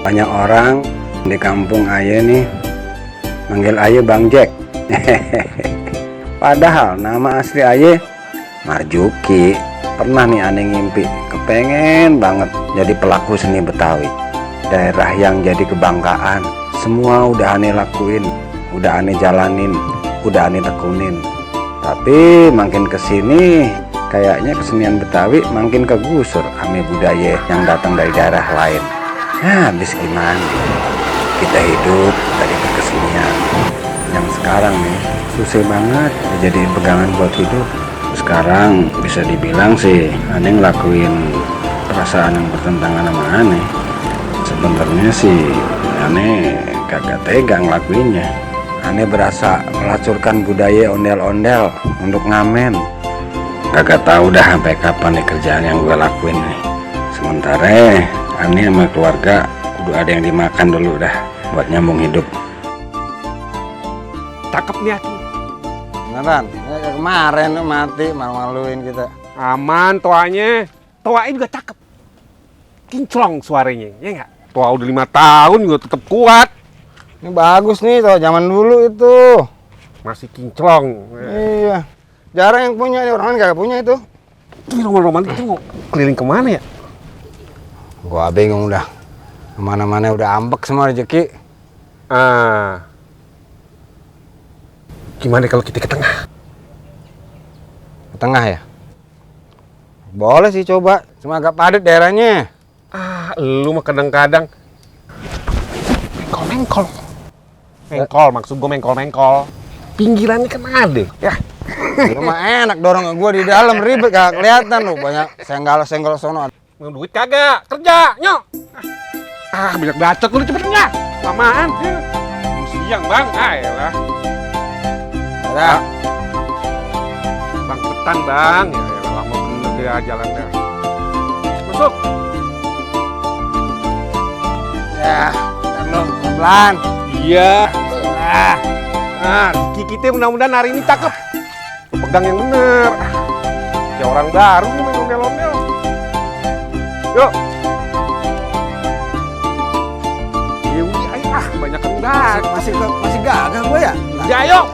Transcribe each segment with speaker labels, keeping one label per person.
Speaker 1: Banyak orang di kampung Aye nih manggil Aye Bang Jack. Padahal nama asli Aye Marjuki. Pernah nih aneh ngimpi, kepengen banget jadi pelaku seni Betawi. Daerah yang jadi kebanggaan, semua udah aneh lakuin, udah aneh jalanin, udah aneh tekunin. Tapi makin kesini kayaknya kesenian Betawi makin kegusur ame budaya yang datang dari daerah lain. Ya habis gimana, kita hidup dari kesenian yang sekarang nih susah banget dijadiin pegangan buat hidup. Sekarang bisa dibilang sih aneh ngelakuin perasaan yang bertentangan sama aneh. Sebenarnya sih aneh kagak tega ngelakuinnya. Aneh berasa melacurkan budaya ondel-ondel untuk ngamen. Kagak tahu dah sampai kapan nih kerjaan yang gue lakuin nih. Sementara aneh sama keluarga kudu ada yang dimakan dulu dah buat nyambung hidup.
Speaker 2: Cakep nih Aki.
Speaker 1: Beneran, ya, kemarin tuh mati malu-maluin kita.
Speaker 2: Aman toanya. Toanya juga cakep. Kinclong suaranya, ya nggak? Toa udah 5 tahun juga tetap kuat.
Speaker 1: Ini bagus nih tuh zaman dulu itu.
Speaker 2: Masih kinclong.
Speaker 1: Iya. Jarang yang punya, ini orang lain kagak punya itu.
Speaker 2: Ini roman-roman itu mau keliling kemana ya?
Speaker 1: Gua bingung dah. Kemana-mana udah ambek semua rezeki.
Speaker 2: Gimana kalau kita ke tengah?
Speaker 1: Ke tengah ya? Boleh sih coba, cuma agak padat daerahnya.
Speaker 2: Lu mah kadang-kadang mengkol. Mengkol, maksud gue mengkol. Pinggirannya kan ada, ya.
Speaker 1: Lu mah enak dorong gua di dalam ribet kagak kelihatan lu, banyak senggol sono.
Speaker 2: Mau duit kagak? Kerja, nyok. Banyak bacot lu cepet nggak? Lamaan. Siang bang, ayolah.
Speaker 1: Ada.
Speaker 2: Bang petan bang, ya lama bener dia jalan dah. Masuk.
Speaker 1: Ya, ntar lu pelan.
Speaker 2: Iya. Kita mudah-mudahan hari ini cakep. Lu pegang yang bener. Kayak orang baru nih main ondel-ondel. Yuk. Ya udah, ayo banyak kendak.
Speaker 1: Masih gagal gua ya?
Speaker 2: Ya, yuk.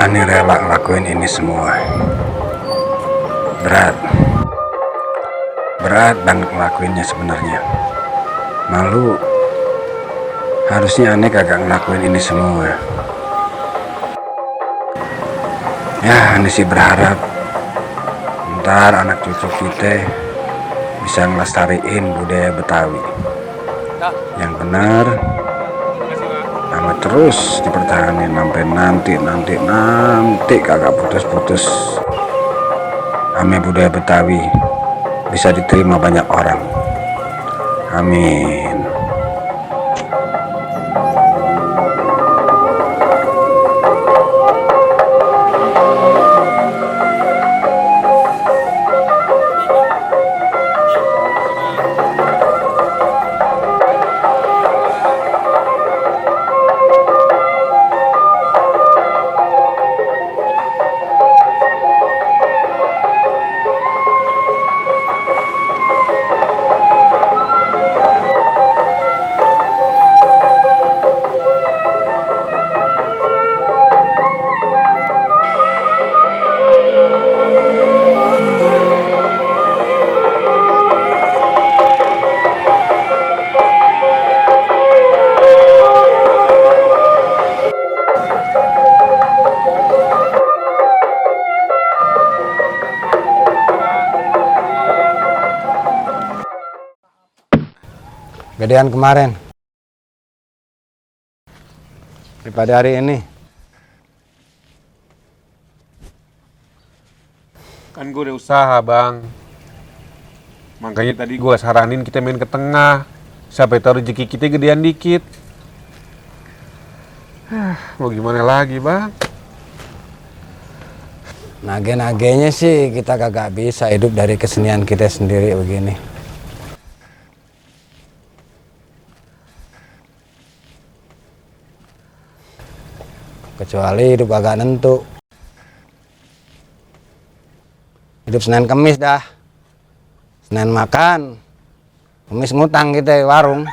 Speaker 1: Ani rela ngelakuin ini semua. Berat, berat banget ngelakuinnya sebenarnya. Malu. Harusnya aneh kagak ngelakuin ini semua. Ya, aneh sih berharap ntar anak cucu kita bisa ngelestariin budaya Betawi yang benar, sama terus dipertahankan sampai nanti kagak putus-putus. Ame budaya Betawi bisa diterima banyak orang. Amin. Gedean kemarin daripada hari ini.
Speaker 2: Kan gue udah usaha, Bang. Makanya tadi gue saranin kita main ke tengah. Siapa tahu rezeki kita gedean dikit. Mau gimana lagi, Bang?
Speaker 1: Nage-nagenya sih kita kagak bisa hidup dari kesenian kita sendiri begini. Kecuali hidup agak nentu. Hidup Senin Kemis dah. Senin makan, Kemis ngutang kita warung.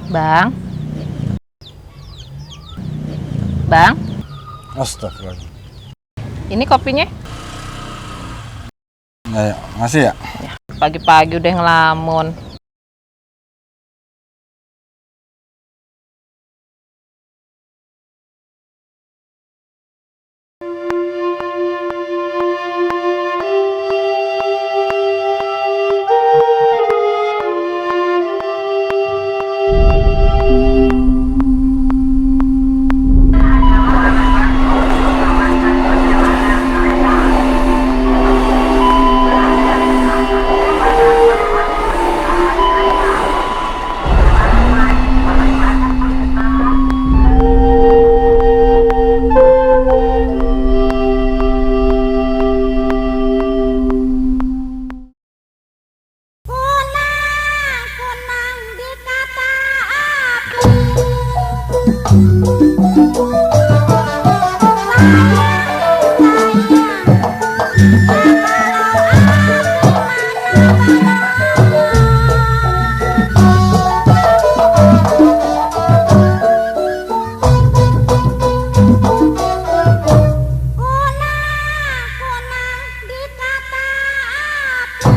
Speaker 3: Bang. Bang,
Speaker 1: Astagfirullah.
Speaker 3: ini kopinya.
Speaker 1: Masih ya?
Speaker 3: Pagi-pagi udah ngelamun.
Speaker 4: Kunang dikata api